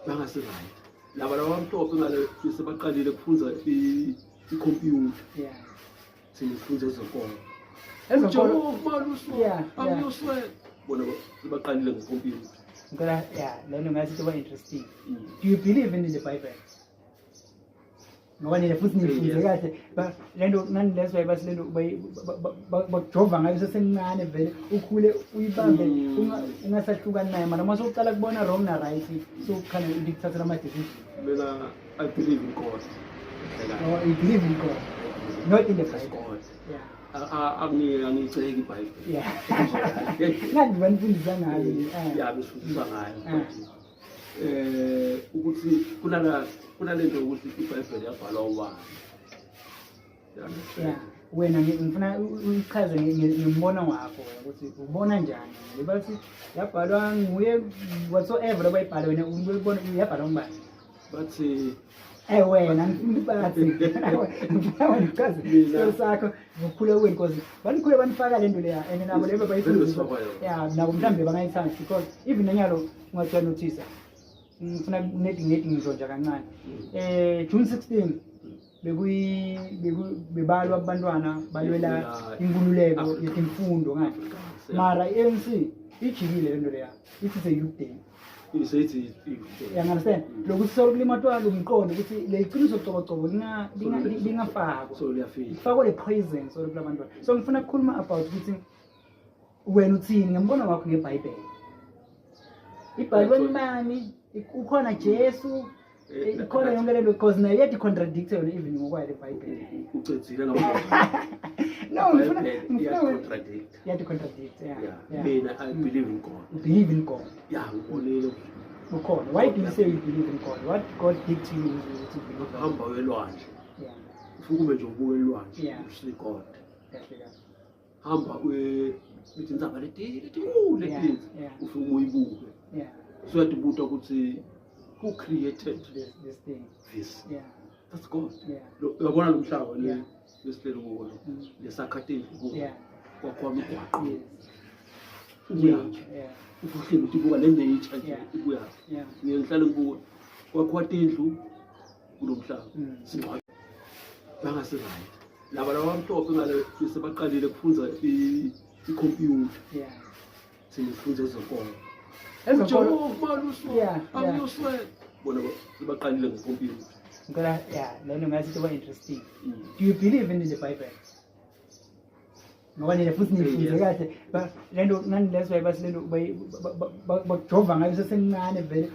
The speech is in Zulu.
Bangasi-right laba laba bamhlophe ngale sebaqalile kufunza ikhompyutha. Thina sifunza ezenkolo. Ezenkolo. Jehova maluso. Angiyoswela bona sebaqalile ngekhompyutha. Ngicela, yeah, lento ngathi kuba interesting. Do you believe in the Bible? Ngoba nina futhi niyifunde kahle lento ngani, that's why bathi lento bakujova ngayo usesemncane, vele ukhule uyibambe, ungasahlukani nayo, mara uma sowuqala kubona wrong na right, sowukhana into ikuthathela ama-decision. Mina I believe in God. Oh, you believe in God, not in the Bible. God. Angiyiceki iBhayibheli. Yeah, ngani banifundisa ngayo? Ya, besifundisa ngayo, but ukuthi kunalento ukuthi iBhayibheli yabhalwa ubani. You understand? Yeah, wena ngifuna uyichaze ngembono wakho wena ukuthi ubona njani le bathi yabhalwa nguye, whatsoever abayibhala, wena uyibona yabhalwa ngubani? Bathi Eh, wena ngifuna bathi ngifuna wena uchaze Mina- isimo sakho ngokukhula kwenu, because banikhule banifaka le nto leya and nabo lebe Vele bayifundisa. besifakwa yona. Yeah, nabo mhlawumbe bangayithandi, because even nanyalo ungathiwa nothisa ngifuna nedi nedi ngizonja kancane. June 16 bekuyi bebalwa abantwana balwela Balwela inkululeko Africa. yetimfundo ngani, mara i-ANC ijikile lento leya, ithi it's a youth day. Iseyithi. You understand? Lokuthi sekulimatwa lo mqondo ukuthi le qiniso cobocobo lingafakwa. So liyafika. Lifakwe le poison so kula bantwana. So ngifuna ukukhuluma about ukuthi wena uthini ngembono wakho ngeBhayibheli. Ibhalwe ngubani? Ukhona Jesu? Ikhona yonke lento, because nayo iyathi contradict yona even ngokwayo le Bhayibheli. Ucedzile. No, ngifuna wena Contradict. Iyathi contradict, yeah. Yeah. Yeah. Mina I believe in God. You believe in God. Yeah, ngibonile. Ukhona. Why do you say you believe in God? What God did to you ukuthi you believe? Hamba welwandle. Ufike ube nje ubuke elwandle. You see God. Kahle kahle. Hamba uye ithi intsaba leti letinkulu letinzi. Ufike uyibuke. So uyatibuta ukuthi who created This thing. this? Yeah. That's God. Yeah. Uyabona lo mhlaba le lesihleli kuwo lo. Lesakha tindlu kuwo. Kwakhiwa imigwaqo. Ubuyaphi? Yeah. Ufuhlile ukuthi ibuka le nature nje ibuyaphi? Ngiye ngihlale ngibuka kwakhiwa tindlu kulo mhlaba. Singcwabe. Bangasi-right laba laba bamhlophe ngale sebaqalile kufunza ikhompyutha. Thina sifunza ezenkolo. Ezenkolo. Jehova maluso. Angiyoswela bona sebaqalile ngekhompyutha. Ngicela, yeah, lento ngathi kuba interesting. Do you believe in the Bible? Ngoba nina futhi niyifunde kahle lento ngani, that's why bathi lento bakujova ngayo usesemncane, vele.